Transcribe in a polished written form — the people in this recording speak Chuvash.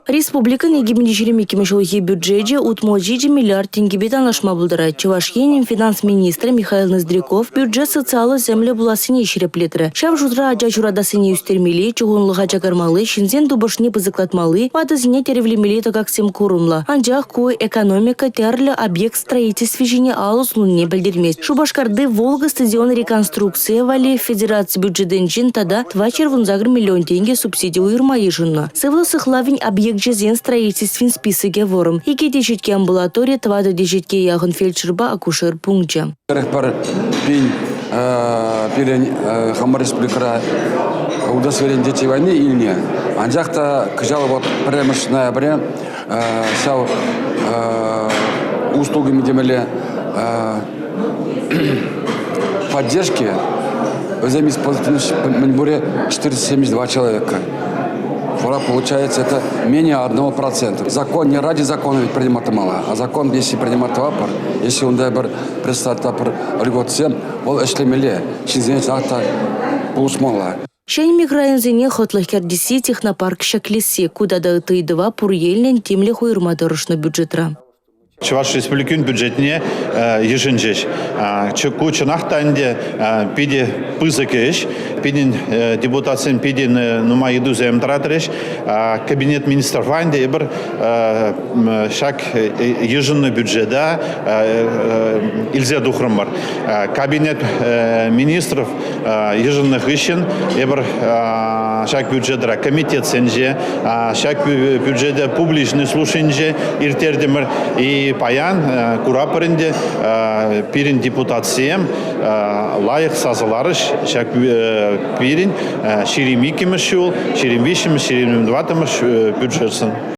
Республикӑн 2022-мӗш ҫулхи бюджечӗ 67 миллиард тенкӗпе танлашма пултарать. Чӑваш Енӗн финанс министрӗ Михаил Ноздряков бюджет социаллӑ сӗмлӗ пулассине ҫирӗплетрӗ. Ҫав шутра ача ҫуратассине ӳстермелли, чухӑнлӑха чакармалли, ҫынсен тупӑшне пысӑклатмалли, ватӑсене тӗревлемелли тӑкаксем курӑмлӑ. Анчах ку экономика тӗрлӗ объект строительстви ҫине алӑ сулнине пӗлтермест. Шупашкарти «Волга» стадион реконструкцийӗ валли федераци бюджетӗнчен тата 418 миллион тенкӗ субсиди уйӑрма йышӑннӑ. Сывлӑх сыхлавӗн объекчӗсен строительствин списокӗ вӑрӑм. 2 теҫетке амбулатори, 4 теҫетке яхӑн фельдшерпа акушер пункчӗ. 41 пин пирӗн хамӑр республикӑра удостоверение детей войны илнӗ. Анчах та кӑҫал вот 1 ноября ҫав услугами темелле поддержки вӗсем мӗнпурӗ 472 человека. Вара получается это менее 1%. Закон не ради закона ведь принимать мала, а закон если принимать тӑватпӑр, если унта пӗр представь льготсем, вӑл ӗҫлемелле, ҫынсене чӑнах та пулӑшмалла. Ҫӗнӗ микрорайонсене хӑтлӑх кӗртесси, технопарк ҫӗклесси – ку тата ытти ыйтӑва пур енлӗн тимлӗх уйӑрма тӑрӑшнӑ бюджетра. Чӑваш Республикин бюджетне йышӑнчӗҫ. Ку чӑнах та ӗнтӗ питӗ пысӑк ӗҫ. Пирӗн депутатсем питӗ нумай ыйтусем тӑратрӗҫ. Кабинет министрва ӗнтӗ эпир ҫак йышӑннӑ бюджета илсе тухрӑмӑр. Кабинет министров йышӑннӑ хыҫҫӑн эпир ҫак бюджетра комитетсенче, ҫак бюджета публичный слушанинче ирттертӗмӗр. И паян куратпӑр ӗнтӗ, пирӗн депутатсем лайӑх сасӑларӗҫ ҫак пирӗн 22-мӗш ҫул, 23-мӗш, 24-мӗш бюджетшӑн.